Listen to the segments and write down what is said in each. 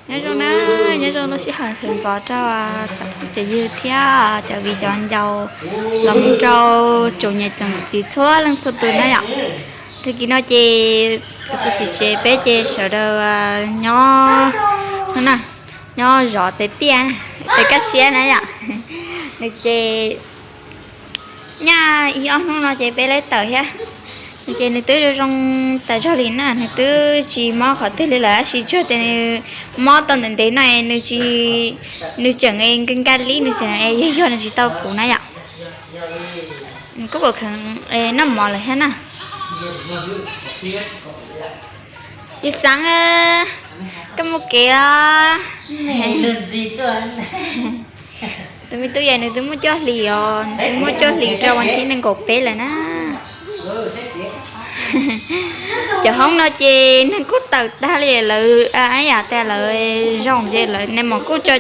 Nyob zoo na, nyob zoo lub sij hawm sawv ntxov rau cov phooj cov ywg thiab cov viv cov ncaus los mus rau tsoom niam tsoom txiv txhua leej txhua tus na yom. Tag kis no ces kuv tus txiv tsev peb ces sawv daws nyob, nyob zov tes piaj, tes kaj siab na yom. Nws ces nyaj ib ob hnub no ces peb lawv tawm thiab. Nws ces nws twb zoo zoo tas zog li na, nws twb tsis mob qhov twg li lawm, tab sis tsuas tias nws mob tau ntev ntev no, nws tsis, nws tseem nka nka li, nws tseem yog yog nws tsis tau puv na yom. Nws kuj pom kheev noj mov lawm thiab na. Tus xeev, koj mus kev os. Tus me tub yog nws twb muaj cuaj hlis os, nws twb muaj cuaj hlis rau vas thib nees nkaum peb lawm na. Cov hoob no ces neeg kuj tawm tag li lawm, yam tias lawv zoo ces lawv nais mos kuj tso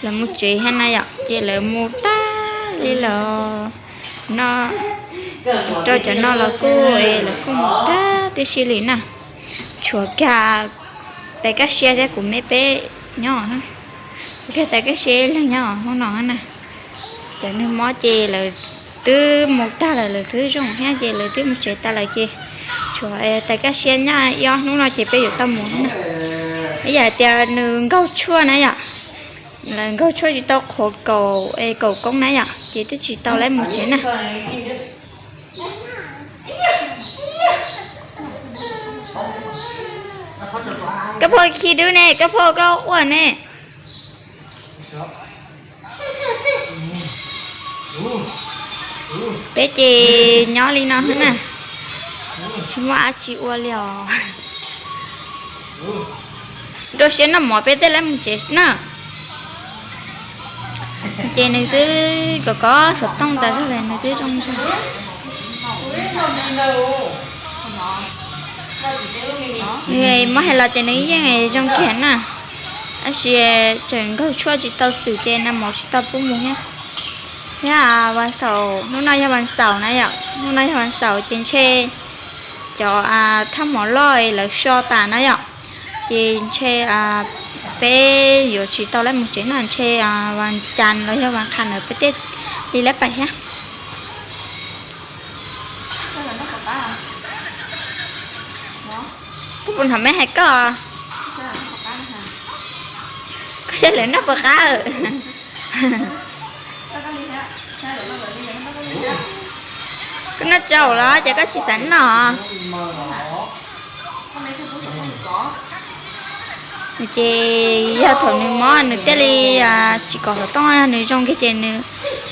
lawv mus tsev thiab na yom, ces lawv mus tag li lawm. No rau cov no los kuj, lawv kuj mus tag tib si li na. Tshuav kiag tais Kaj Siab thiab kuv me peb nyob, tshuav kiag tais Kaj Siab ib leeg nyob hauv no na. Cov neeg mob ces lawv twb mus tag lawm, lawv twb zoo thiab ces lawv twb mus tsev tag lawm ces tshuav tais Kaj Siab nyob ib ob hnub no ces peb yuav tau mus na. Ib yam hais tias nws nkaug tshuaj na yom, lawv nkaug tshuaj tsis tau qhuav kaum, kaum koob na yom, ces twb tsis tau lawv mus tsev na. Koj phauj khi dub ne, koj phauj koj quaj ne. Peb ces nyob li no xwb na, tsis muaj dab tsi ua li os. Rau siab noj mov peb thiaj li mus tsev na. Ces nws twb kov kov xov tooj tas zog li, nws twb zoo zog. Nws muab hais los ces nws yeej zoo kiag na, tab sis tseem nkaug tshuaj tsis tau txwm ces nais mos tsis tau pub mus thiab. Thiab vas xaum, hnub no yog vas xaum na yom, hnub no yog vas xaum ces ntshe cov thaj mov loj lawv so tas na yom, ces ntshe peb yuav tsis tau lawv mus tsev no, ntshe vas cas los yog vas qhas na peb thiaj li lawv pais thiab. Koj puas hnov me hais koj? Koj saib lawv noj puas qab? Koj noj tsau los ces koj tsis xav noj? Nws ces yog thaum nws mob nws thiaj li tsis kov xov tooj, nws zoo kiag ces nws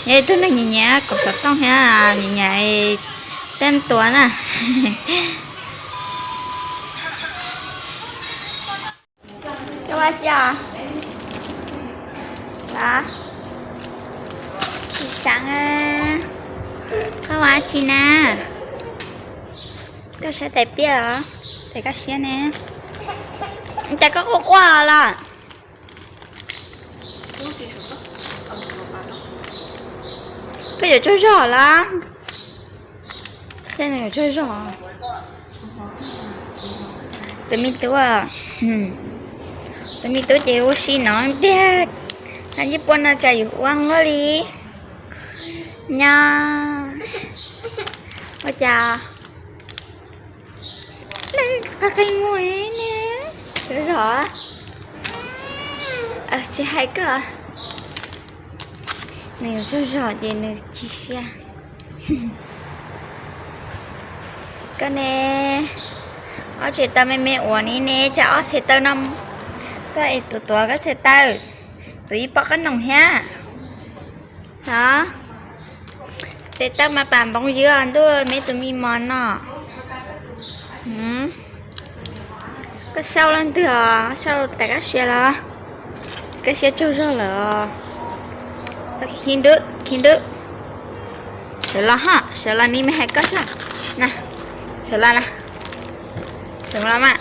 yog ib tug neeg nyiam nyiam kov xov tooj thiab nyiam nyiam tej tuav na. Koj ua tsi os? Los, tsis sab, koj ua tsi na? Koj saib tais piaj os, tais kaj siab ne. Cas koj quaj quaj los? Koj yuav tsaug zog los? Saib nws yuav tsaug zog. Tus me tub, tus me tub ces ua si no tiag, yeej puab no tsam yus ua luaj li. Nyob, ua cas qe qe muag ne, tsaug zog. Tsis hais koj, nws yuav tsaug zog ces nws chim siab. Koj ne, ob tsev taw me me uas ni ne, tsam ob tsev taw no, koj es tus tuav koj tsev taw, tus ib pob qab noom thiab. Hov, tes taw mas pam npoov ywv ntuj me tus me mos no. Koj sau leej twg os, sau tais kaj siab los? Kaj siab tsaug zog lawm. Khi dub, khi dub. Sawv los ho, sawv los ni me hais koj sab. Na, sawv los na. Sawv los mas.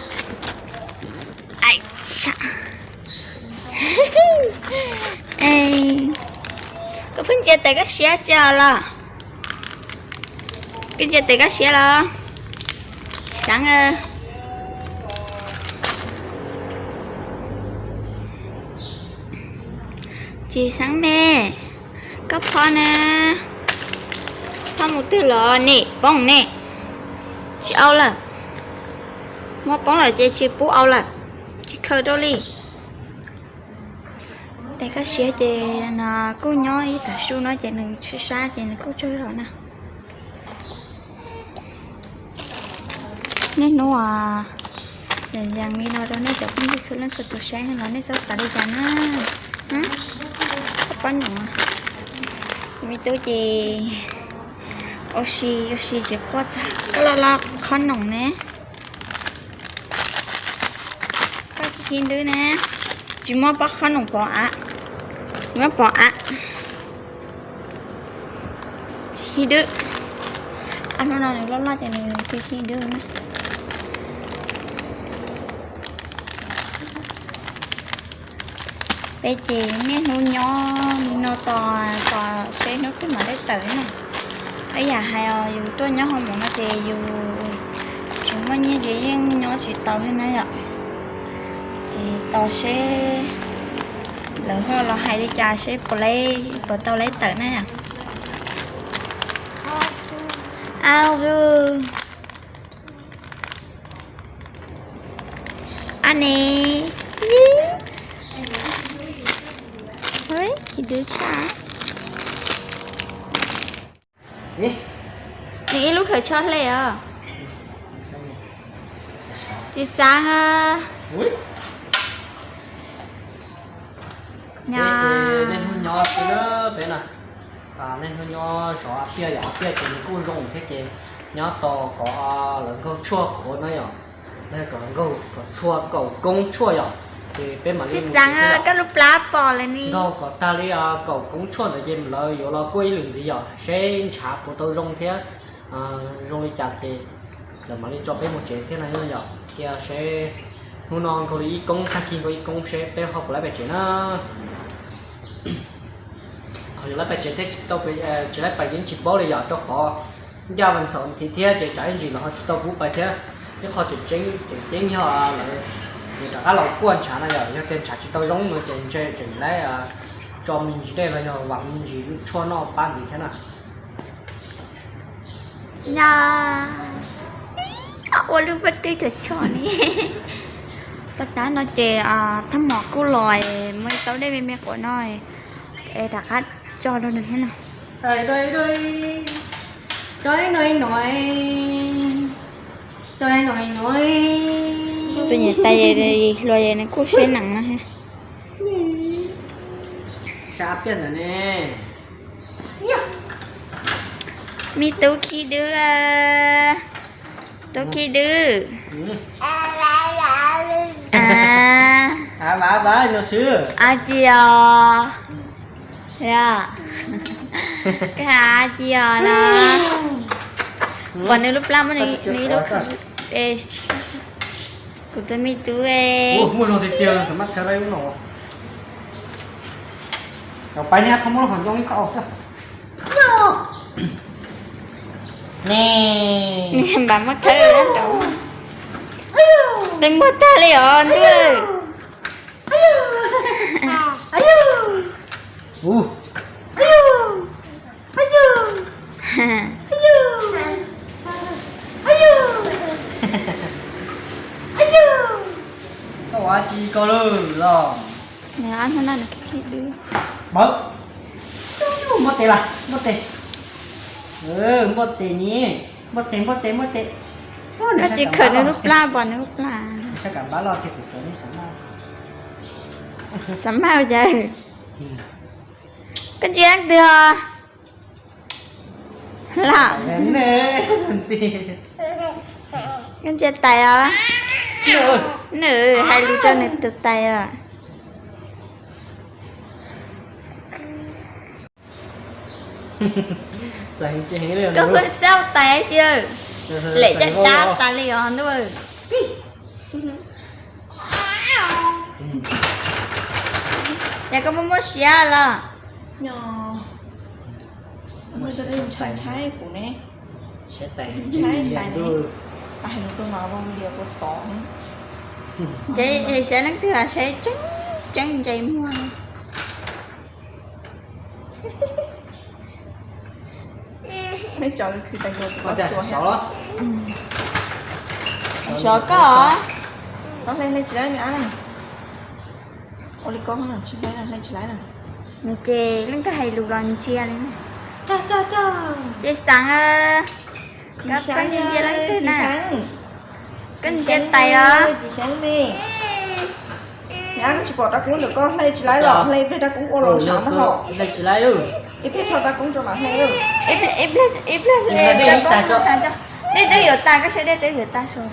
Koj pheej ntsia tais kaj siab tsi los? Koj ntsia tais kaj siab los? Xav, Tsis xeeb me, koj phob na, phob mus twg los ne, poob ne, tsis au lawm, muab poob lawm ces tsis pub au lawm, tsis khaws rau li. Tes koj siav ces no kuj nyob ib tag su no ces nws sib sab ces nws kuj tsaug zog na. Niaj hnub yas li no rau nej cov phooj ywg txhua leej txhua tus saib no los nej txhob xav li cas na. Pob noom, me tub ces ua si ua si tsis quaj txog, koj laj laj qhob noom ne. Koj tsis khib dwb ne, tsis muab pob qhob noom pov av, muab pov av. Tsis khib dwb, hnub no nws loj loj ces nws tsis khib dwb na. Peb ces niaj hnub nyob li no tos, tos seb hnub twg mam li tawm na. Ib yam hais yus tuaj nyob hoo mom no ces yus tsis muaj nyiaj ces yeej nyob tsis tau thiab na yom. Ces tos seb lawv ho los hais li cas seb puas, puas tau lawv tawm na yom. Au, a ne, khib dwb tshaj. Nws ib lub khaws tsho hle os. Tsis xav. Niaj hnub nyob xwb peb na, niaj hnub nyob zov tiaj yam tiaj ces nws kuj zoo thiab ces nyob tos kom lawv nkaug tshuaj qhuav na yom, kom nkaug kom txhua kaum koob tshuaj yom, ces peb mam li mus tsev. Koj lub plab pom lawm ni. Nkaug kom tag li kaum koob tshuaj ntawd ces lawv yuav los kuaj ib lwm ntxiv yom, seb ntshav puas tau zoo thiab zoo li cas ces lawv mam li tso peb mus tsev thiab na yom. Cia seb hnub no nkaug li ib koob, tag kis nkaug ib koob seb peb ho puas lawv pais tsev na. Qhov yuav lawv pais tsev thiab tsis tau, tsis lawv pais yeej tsis paub li yom, rau qhov ncaj vas xaum thiv thiab ces tsam ib ntsis los ho tsis tau pub pais thiab. Ib qho tseem ceeb, tseem ceeb yog lawv rov qab los kuaj ntshav no yom, yog tias ntshav tsis tau zoo no ces ntshe tseem lawv tso me ntsis dej los yog vas me ntsis lub tshuaj noj pab ntxiv thiab na. Nyob ua lub pob tw tshom tshom ni. Pab tab no ces thab mom kuj los, muaj ib taub dej me me quav no es rov qab tso rau nws thiab no. Tus niam tais hluas nws kuj siab nees no thiab. Me tub khib dwb, tub khib dwb. Av tsis os. Koj av tsis os los. Pom nws lub plab muab nws ib lub, kuv tus me tub. Pab niag qhov muab lub hom ncoo ib qho xwb. Npam muab thawb, qe muag tag li os ntuj. Koj ua tsis koj lawm los. Nws ob hnub no nws khib khib dwb. Npawg, npoj tes las, npoj tes. Npoj tes ni, npoj tes, npoj tes, npoj tes. Koj tsis khaws nws lub plab, pom nws lub plab. Xav maj cas. Koj ntsia leej twg os? Lam, koj ntsia tais os. Nws hais lus rau nws tus tais os. Koj pheej xauj tais tsi, lem caj dab tas li os ntuj. Yog koj muaj muaj siab los. Ntshai ntshai kuv ne. Ntshai tais ne. Tais nws rau no video kuv tod. Saib leej twg saib tseeb tseeb ntsais muag. Neb tso khwv tais nkaus tus koj tua thiab. Sov koj. Txhob hle hle tsis laib me ab na. Ua li koj no tsis hle na, hle tsis laib na. Nws ces leej twg hais lus los ntsia li. Ces xav tsis sab ntsia leej twg na. Koj ntsia tais os. Tsis sab me. Me ab, koj tsis pom rab koob ntawm koj hle tsis laib los hle ib pliag rab koob ua los ntshav na ho. Hle tsis laib. Ib pliag tso rab koob rau mam hle. Ib pliag hle rab koob tag. Dej twb yuav tag, koj saib dej twb yuav tag saud.